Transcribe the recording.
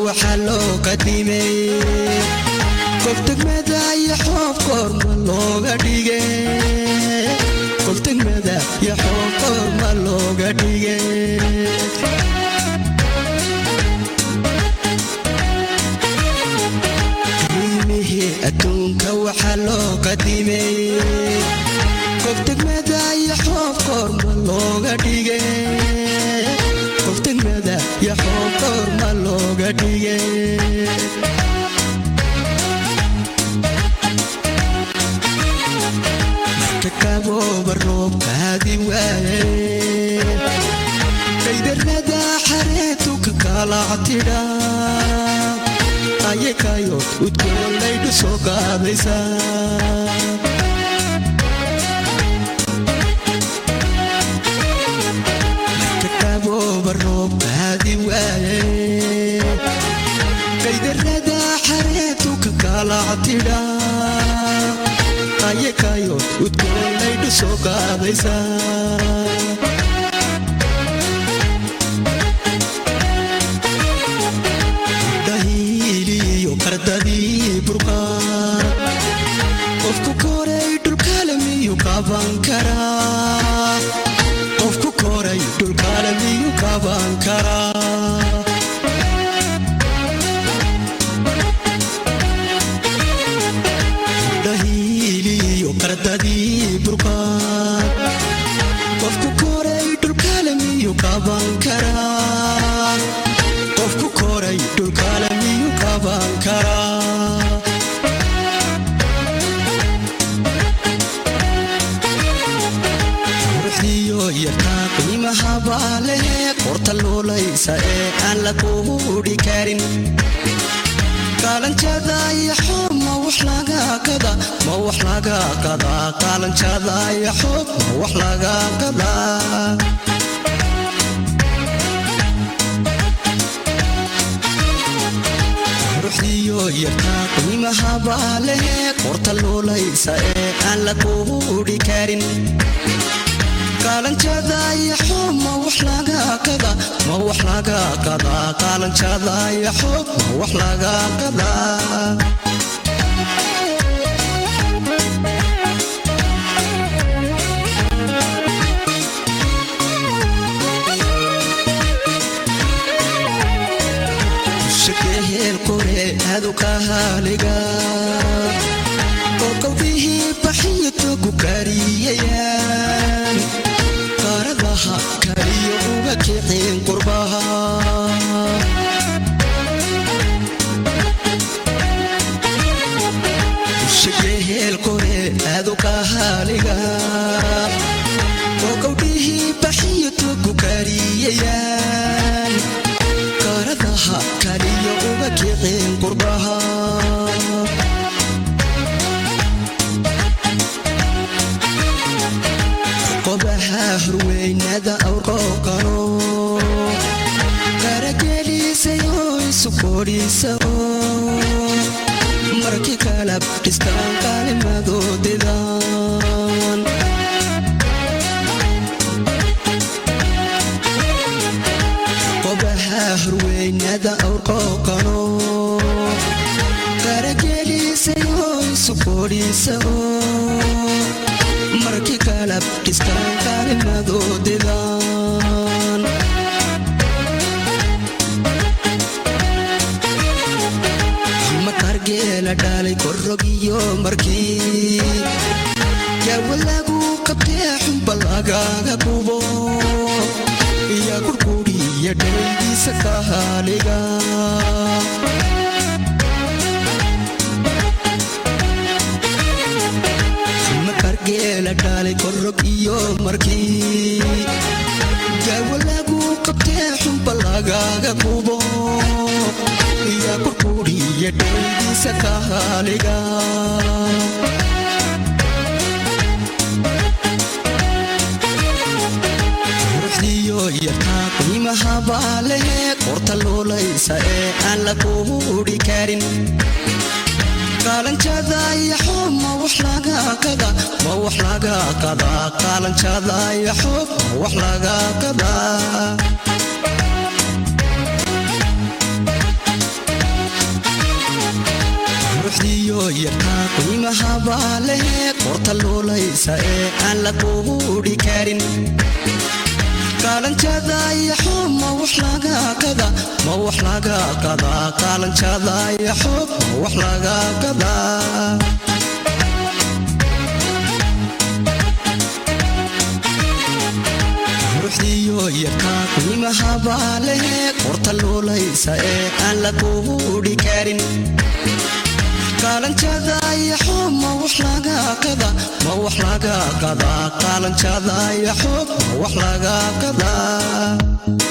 Waxaa loo qadimay qof degmada iyo xoob korma looga dhige, qof degmada iyo xoob korma looga dhige. Qiimihii adduunka waxaa loo qadimay qof degmada iyo xoob korma looga dhige, qof degmada iyo xoob korma looga dhige. Marka kabooba roobkaadi waaye, kaydarada xareetu ka kalactidha, ayakayo udgoon laydhu soo qaadaysaa. Marka kabooba roobkaadi waaye, kaydarada xareetu ka kalactidha, ayakayo udgoon laydhu soo qaadaysaa. Dahiiliyo qardadii burqaad, qofku koray dhulkale miyuu qaban karaa? Qofku koray dhulkale miyuu qaban karaa? Dahiiliyo qardadii burqaad, qofku koray dhulkale miyuu qaban karaa? Qofku koray dhulkale miyuu qaban karaa? Quruxdiyo yartaa qiimaha baa leh, qorta luulaysa ee aan la quudhi karin. Qaalanjada iyo xoob ma wax laga qada, ma wax laga qadaa? Qaalanjada iyo xoob ma wax laga qadaa? Quruxdiyo yartaa qiimaha baa leh, qorta luulaysa ee aan la quudhi karin. Qaalanjada iyo xoob ma wax laga qada, ma wax laga qadaa? Qaalanjada iyo xoob ma wax laga qadaa? Shakehel qore adu kahaaliga oo qawdihii baxiyo togu kariyayaan, qaaradaha kaliyo uga kicin qurbaha. Shakehel qore adu kahaaliga oo qawdihii baxiyo togu kariyayaan, qaaradaha kaliyo uga kicin qurbaha. Qobaha horweynada awrqooqano qaragelisayoo isu koodhisao, markii kalab dhistaan qaalimadoodidan. Qobaha horweynada awrqooqano qaragelisayoo isu koodhisao, markii kalab dhistaan qaalimadoodidan. Makargeela dhalay korogiyo markii gaawa lagu qabtee xunba lagaga gubo, iyo gurguriya dhaydiisa kahaaliga. Makargeela dhalay korog iyo markii gaawa lagu qabtee xunba lagaga gubo, iyo gurguriya dhaydiisa kahaaliga. Quruxdiyo yartaa qiimaha baa leh, qorta luulaysa ee aan la quudhi karin. Qaalanjada iyo xoob ma wax laga qada, ma wax laga qadaa? Qaalanjada iyo xoob ma wax laga qadaa? Yarkaa qiimaha baa lehe qorta luulaysa ee aan la quudhi karin. Qaalanjada iyo xoob ma wax laga qada, ma wax laga qadaa? Qaalanjada iyo xoob ma wax laga qadaa? Ruuxdiyo yarkaa qiimaha baa lehe qorta luulaysa ee aan la quudhi karin. Qaalanjada iyo xoob ma wax laga qada, ma wax laga qadaa? Qaalanjada iyo xoob ma wax laga qadaa?